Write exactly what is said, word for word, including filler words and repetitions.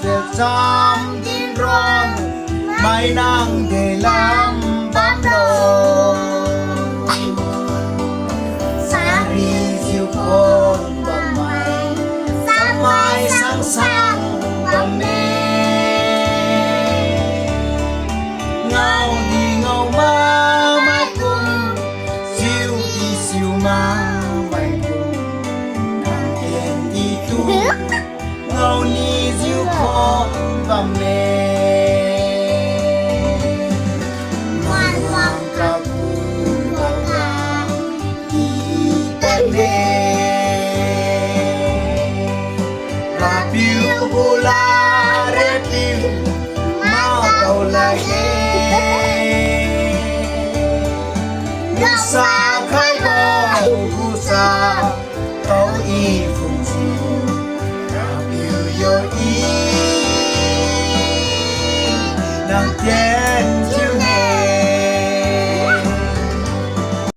Cham din ron mai nang de lam bamlo. Sarijiu khon bammai, samai sangsang bamme. Ngao di ngao mamai kum, siu di siu mamai kum, nang ken di tu ngao nijiu khon bamme. Manwang kapu wangga i tadme. Rapiu bula repiu mao dao lakge. Lungsa khaibo gusa tao i phungjiu, Rapiu yo i nang tien